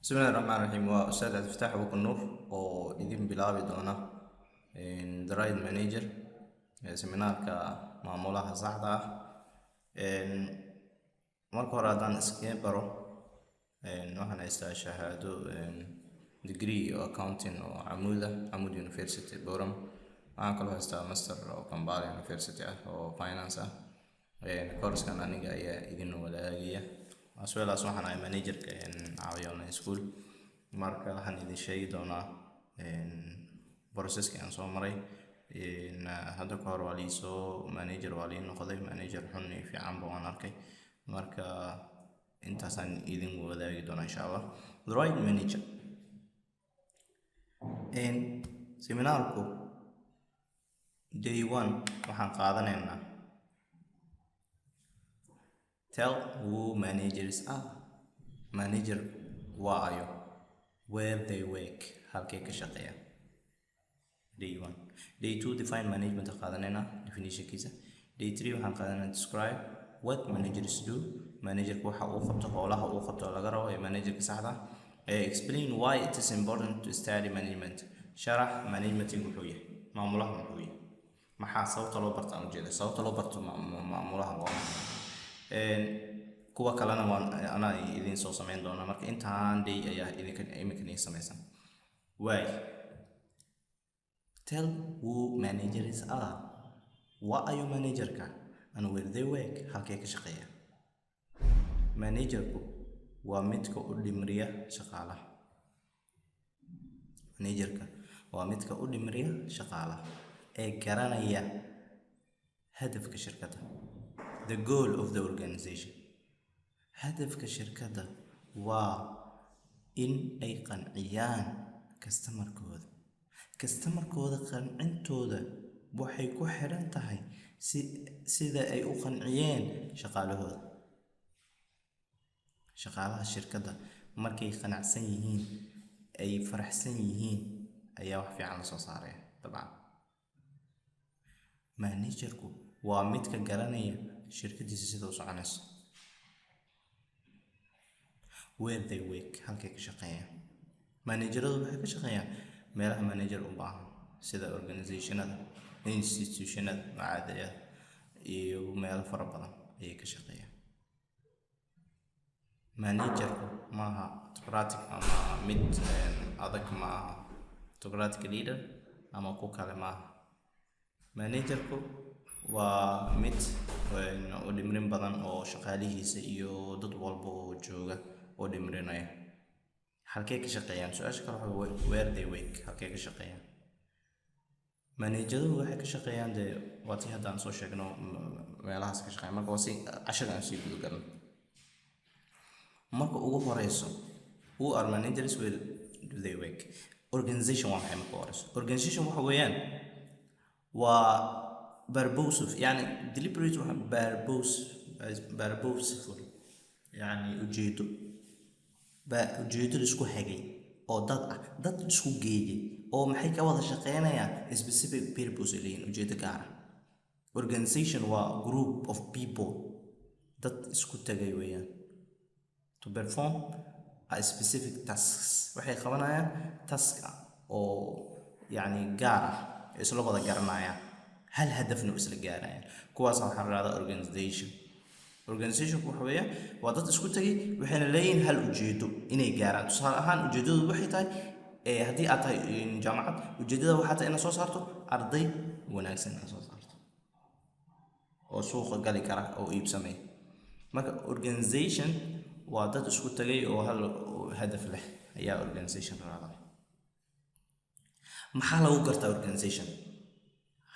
Bismillahi raxmaan raxiim. Waa Ustaad Cabdifataax Abuukar Nuur oo idin bilaabi doona The Right Manager, seminaarka maamulaha saxda ah. Marka hore haddaan iskaga baro, waxaan haystaa shahaado degree oo accounting oo Camuud ah, Camuud University, Boorama. Waxaan kaloo haystaa master oo Kampala University ah oo finance ah. Course-kan aniga ayaa idin wadaagaya, as well as waxaan ahay managerka Caawiya Online School. Marka waxaan idin sheegi doonaa processki aan soo maray. Hadda ka hor waa liisoo manager, waa lii noqday manager xun iyo fiicanba waan arkay. Marka intaasaan idin wadaagi doonaa, insha Allah. The Right Manager seminaarku, day one waxaan qaadanaynaa tell who managers are, manager waa ayo, where they work, halkay ka shaqeeyaan, day one. Day two, define management qaadanaynaa, definitionkiisa. Day three waxaan qaadanaynaa describe what managers do, managerka waxa uu qabto, howlaha uu qabto laga rabo ee managerka saxda ah. Explain why it is important to study management, sharax managementiga wuxuu yahay, maamulaha muxuu yahay, maxaa sababta loo barto aan ujeeda, sababta loo barto maamulaha waa kuwa kalena waan anaa idin soo sameyn doonaa. Marka intaan day ayaa idinka iminkan ii samaysan. Waay, tell who managers are, waa ayo managerka, and where they work, halkay ka shaqeeyaan. Managerku waa midka u dhimriya shaqaalaha. Managerka waa midka u dhimriya shaqaalaha ee garanaya hadafka shirkadda, the goal of the organization. Hadafka shirkadda waa in ay qanciyaan customerkooda. Customerkooda qancintooda waxay ku xidhan tahay si sida ay u qanciyeen shaqaalahooda. Shaqaalaha shirkadda markay qanacsan yihiin, ay faraxsan yihiin, ayaa wax fiican la soo saaraya dabcan. Managerku waa midka garanaya shirkadiisa sida u soconayso. Where they work, halkay ka shaqeeyaan. Manageradu waxay ka shaqeeyaan meelaha manager u baahan, sida organizationada, institutionada, macaadiyada iyo meelo fara badan ayay ka shaqeeyaan. Managerku maaha autocratic ama mid adag, maaha autocratic leader ama ku kale maaha. Managerku waa mid u dhimrin badan oo shaqaalihiisa iyo dad walba oo jooga oo dhimrinaya. Halkee ka shaqeeyaan? Su-aasha kale waxa weeye where they work, halkee ka shaqeeyaan. Manageradu waxay ka shaqeeyaan, dee waa tii hadda aan soo sheegno, meelahaas ka shaqeeyaan. Marka waa si cashar aan sii guda galno. Marka ugu horeyso, who are managers, where do they work? Organization waa maxay? Marka horeyso, organization waxa weeyaan waa purposive, yani deliberate, waxa purpose, purposeful, yani ujeedo ba ujeedo la isku hagay oo dad ah, dad isku geeyay oo maxay ka wada shaqeynayaan specific purpose ay leeyihiin, ujeedo gaar ah. Organization waa group of people, dad isku tagay weeyaan, to perform a specific tasks, waxay qabanayaan task oo yacni gaar ah, isla wada garanayaan, hal hadafna isla gaarayaan. Kuwaas waxaa la dhahdaa organization. Organizationku waxa weeyaan waa dad isku tagay, waxayna leeyihiin hal ujeedo inay gaaraan. Tusaale ahaan, ujeedadu waxay tahay, haddii aad tahay jaamacad, ujeedada waxaa tahay inaad soo saarto arday wanaagsan, inaad soo saarto oo suuqa gali kara oo iibsamaya. Marka organization waa dad isku tagay oo hal hadaf leh ayaa organization la dhahdaa. Maxaa lagu gartaa organization?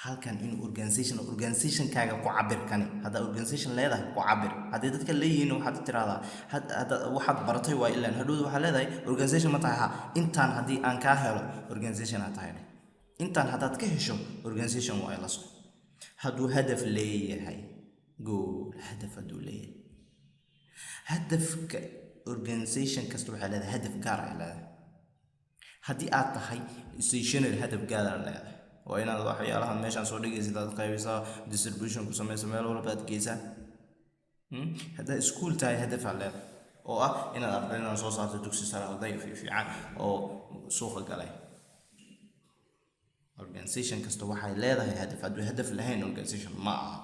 Halkan inuu organization, organizationkaaga ku cabir kani. Haddaa organization leedahay, ku cabir. Haddii dadka leeyihiin, waxaad tiraahdaa hadda waxaad baratay waa ilaan hadhowda waxaad leedahay organization ma tahay? Ha, intaan haddii aan kaa helo, organization aad tahay. Intaan haddaad ka hesho, organization waa ila soco. Hadduu hadaf leeyahay, goal, hadaf hadduu leeyahay, hadafka organization kasta waxay leedahay hadaf gaar ay leedahay. Haddii aad tahay stationary, hadaf gaar aad leedahay, waa inaad waxyaalahan meeshaan soo dhigaysid aad qaybisaa, distribution ku samaysa, meel walba aad geysaa. Haddaad school tahay, hadaf aad leedahay. Oo ah inaad ardaydan soo saarto dugsi sare, arday fiican oo suuqa galay. Organization kasta waxay leedahay hadaf. Hadduu hadaf lahayn, organization ma aha.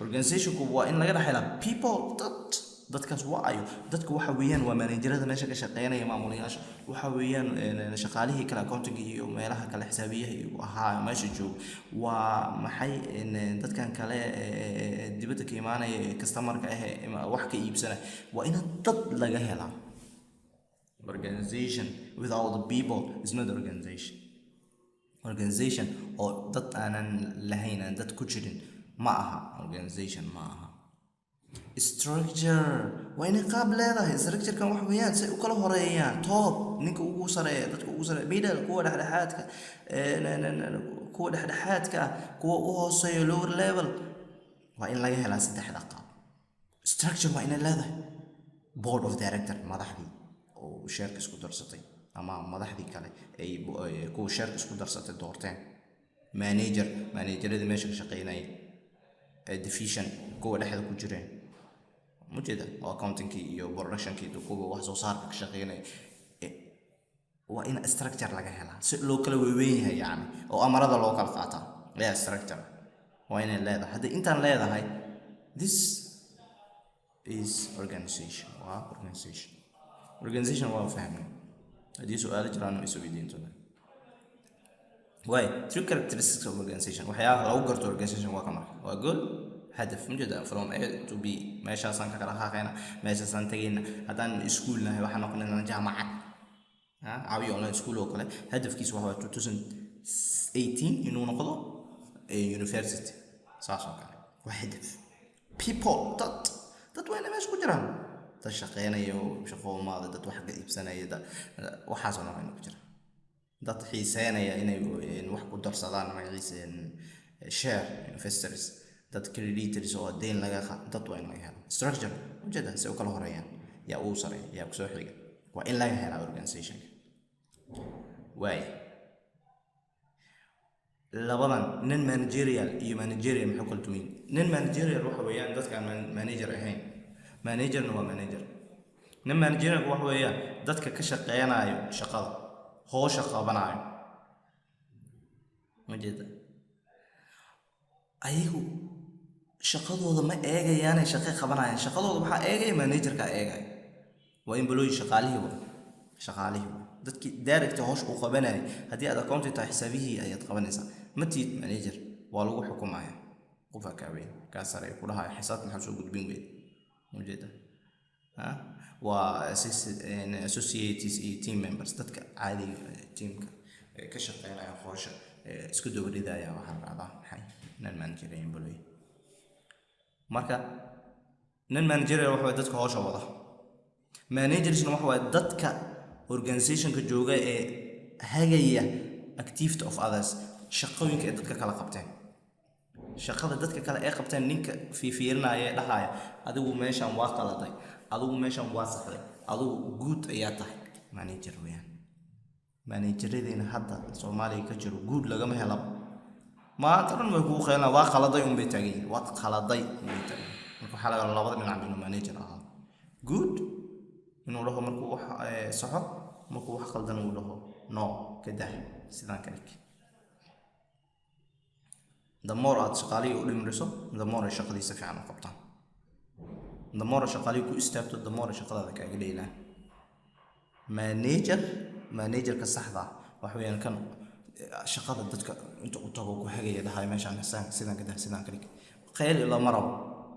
Organizationku waa in laga dhex helaa people, dad. Dadkaas waa ayo? Dadka waxa weeyaan waa managerada meesha ka shaqeynaya, maamulayaasha waxa weeyaan, shaqaalihii kale, accounting iyo meelaha kale, xisaabiyaha iyo ahaa meesha jooga. Waa maxay dadkan kale dibadda ka imaanaya ee customerka ah ee wax ka iibsanaya? Waa in dad laga helaa. Organization without the people is not organization. Organization oo dad aanan lahayn, aan dad ku jirin, ma aha organization, ma aha. Structure waa inay qaab leedahay. Structurekan wax weeyaan say u kala horeeyaan: top, ninka ugu sareeya, dadka ugu sareeya; middle, kuwa dhexdhexaadka, kuwa dhexdhexaadka ah; kuwa u hooseeya, lower level. Waa in laga helaa saddexda qaab. Structure waa inay leedahay board of director, madaxdii oo shareka isku darsatay ama madaxdii kale ay kuwa shareka isku darsatay doorteen; manager, manageradii meesha ka shaqeynaya; division, kuwa dhexda ku jireen, mujeeda, oo accountingkii iyo productionkii, kuwa wax soo saarka ka shaqeynaya. Waa in structure laga helaa si loo kala weyn yahay, yacni oo amarada loo kala qaataa ayaa structure waa inay leedahay. Haddii intaan leedahay, this is organization, waa organization. Organization waa fahmay. Haddii su-aalo jiraan, way isweydiin doonaan. Waay, three characteristics of organization, waxyaabaha lagu garto organization waa ka marka waa goal, hadaf, mujeeda, from A to B. Meeshaasaan ka kala qaaqayna, meeshaasaan tagayna. Haddaan iskuul nahay, waxaan noqonaynaa jaamacad. Caawiya Online School oo kale, hadafkiisu waxa waa 2018 inuu noqdo university, saas oo kale waa hadaf. People, dad waa inay meesha ku jiraan, dad shaqeynaya oo shaqo umaada, dad wax ka iibsanaya, waxaasoo dhan waa inay ku jiraan, dad xiiseynaya inay wax ku darsadaan magaciisa, share investors, dad creditors oo deyn laga dad waa in laga helo. Structure, ujeeda, si u kala horeeyaan, yaa ugu sareeya, yaa kusoo xiga, waa in laga helaa organizationka. Waaya, labadan non managerial iyo managerial maxay kala duwan yihiin? Non managerial waxa weeyaan dadka aan manager ahayn, managerna waa manager. Non managerial waxa weeyaan dadka ka shaqeynayo shaqada, howsha qabanayo, ma jeeda? Ayagu shaqadooda ma eegayaanay, shaqay qabanayaan. Shaqadooda waxaa eegaya managerka eegaya. Waa employee, shaqaalihii, waa shaqaalihii, waa dadkii direct howsha uu qabanayay. Haddii aad accounting tahay, xisaabihii ayaad qabanaysaa. Ma tihid manager, waa lagu xukumaya. Qofaa kaa weyn, kaa sare ku dhahaya, "Xisaabta maxaa soo gudbin weyd?" Ujeeda? Ha, waa associates iyo team members, dadka caadiga teamka ka shaqeynaya, howsha isku daba ridaya. Waxaa la dhahdaa maxay? Non manager employee. Marka non managerial waxa waye dadka howsha wada. Managersna waxa waaye dadka organizationka jooga ee hagaya activity of others, shaqooyinka ay dadka kala qabteen, shaqada dadka kale ay qabteen ninka fiifiirinaya ee dhahaya, "Adigu meeshan waa qaladay, adigu meeshan waa saxday, adigu good ayaa tahay," manager weeyaan. Manageradeenna hadda Soomaaliya ka jiro good lagama helaba. Maanta dhan way kugu qeylana, "Waa qaladay" unbay taagan yihiin, "Waad qaladay" unbay taagan yihiin. Marka waxaa laga labada dhinac inuu manager ahaado: good inuu dhaho markuu wax saxo, markuu wax qaldan uu dhaho, "No, ka dah, sidaan ka dhig." The more aad shaqaalihii u dhimriso, the more ay shaqadiisa fiican u qabtaan. The more shaqaalihii ku istaagto, the more ay shaqadaada kaaga dheelaan. Manager, managerka saxda ah waxa weeyaan kan shaqada dadka inta u tago ku hagaya, dhahay, "Meeshaan sidaan ka dah, sidaan ka dhig." Khayr lama rabo,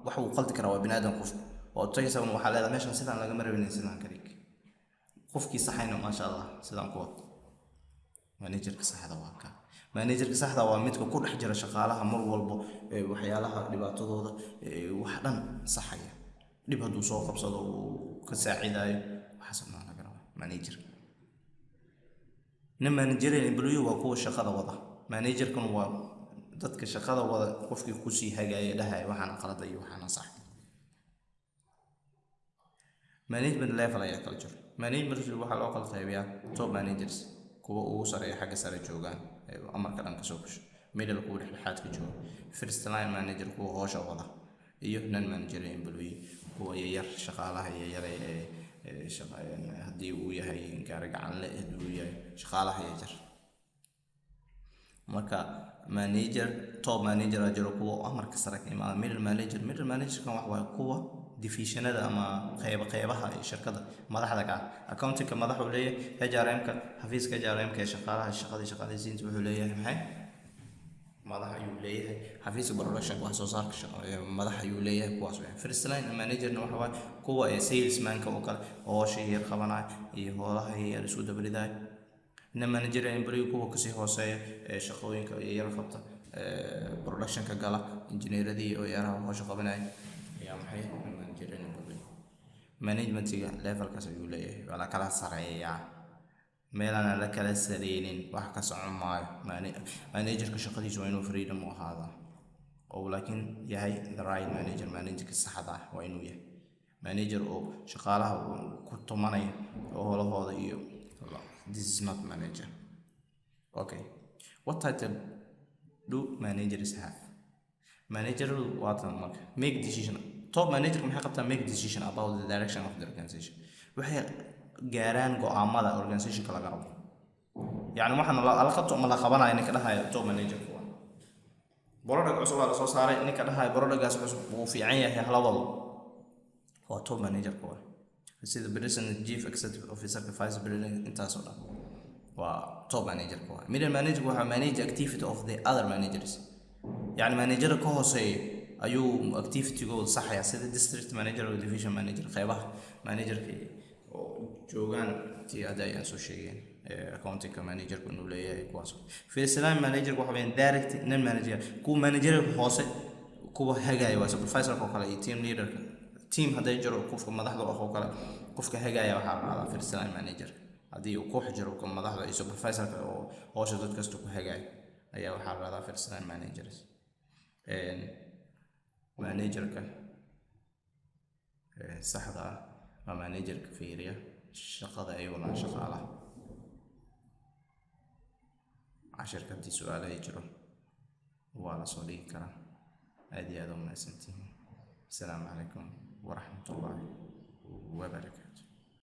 wax uu qaldi karaa, waa bini aadam qofku. Waa u tagaysaa, waxaa leedahay, "Meeshaan sidaan lagama rabin, sidaan ka dhig." Qofkii saxayna, "Maasha Allah, sidaan ku wad." Managerka saxda waa ka. Managerka saxda waa midka ku dhex jira shaqaalaha mar walbo, waxyaalaha dhibaatadooda, wax dhan saxaya, dhib hadduu soo qabsado uu ka saacidayo. Waxaas dhan laga rabaa manager. Non managerial employee waa kuwa shaqada wada. Managerkan waa dadka shaqada wada, qofkii kusii hagaaya, dhahaya, "Waxaana qalada iyo waxaana sax." Management level ayaa kala jiro. Management waxaa loo kala qaybiyaa top managers, kuwa ugu sareeya, xagga sare joogaan ee amarka dhan kasoo gasho; middle, kuwa dhexdhexaadka jooga; first line manager, kuwa howsha wada; iyo non managerial employee, Kuwa yaryar, shaqaalaha yaryar ee haddii uu yahay gaari gacanle, haddii uu yahay shaqaalaha yaryar. Marka manager, top manager aa jiro, kuwa amarka sare ka imaada. Middle manager, middle managerkan waxa waaye kuwa divisionada ama qeyba qeybaha ee shirkadda madaxda ka ah. Accountingka madax uu leeyahay, HRM-ka, xafiiska HRM-ka ee shaqaalaha, shaqadii shaqaaleysiinta wuxuu leeyahay maxay? Madax ayuu leeyahay. Xafiiska productionka, wax soo saarka, madax ayuu leeyahay. Kuwaas weeyaan. First line managerna waxa waaye kuwa ee salesmanka oo kale, howsha yar qabanaya iyo howlaha yar isku dabridaya. Non manager employee, kuwa kasii hooseeya ee shaqooyinka yar qabta, productionka gala, injineeradii oo yaraha howsha qabanaya ayaa maxay? Manager employee. Managementiga levelkaas ayuu leeyahay, waa la kala sareeyaa. Meelaan la kala sareynin wax ka socon maayo. Managerka shaqadiisu waa inuu freedom u ahaadaa oo laakiin yahay the right manager, managerka saxda ah waa inuu yahay. Manager oo shaqaalaha ku tumanaya oo howlahooda iyo, this is not manager. Okay, what title do managers have? Manageradu waa tan. Marka make decision, top manager maxay qabtaa? Make decision about the direction of the organization. Waxay gaaraan go'aamada organizationka laga rabo, yacni waxaan la qabto ma la qabanayo ninka dhahaya top managerka waa. Product cusub aa lasoo saaray, ninka dhahaya productgaas cusub wuu fiican yahay, hala wado, waa top managerka. Waa sida president, chief executive officerka, vice president, intaas oo dhan waa top managerka. Waa middle manager, waxaa manage activity of the other managers, yacni managerka ka hooseeya ayuu activitygooda saxaya, sida district manager oo division manager, qeybaha managerka oo joogaan tii hadda ayaan soo sheegeen, accountingka managerku inuu leeyahay kuwaas. First line manager waxa weeyaan direct non manager, kuwa managerka hoose kuwa hagaya waa supervisorka oo kale iyo team leaderka. Team hadday jiro, qofka madaxda ah oo kale, qofka hagaya waxaa la dhahdaa first line manager. Haddii uu koox jiro, ka madaxda iyo supervisorka oo howsha dad kasta ku hagaya ayaa waxaa la dhahdaa first line managers. Managerka saxda ah waa managerka fiiriya shaqada ay wadaan shaqaalaha. Cashirka haddii su-aalaha jiro waa lasoo dhigi karaa. Aad iyo aad u mahadsantihiin. Asalaamu calaykum waraxmatullaahi wabarakaatu.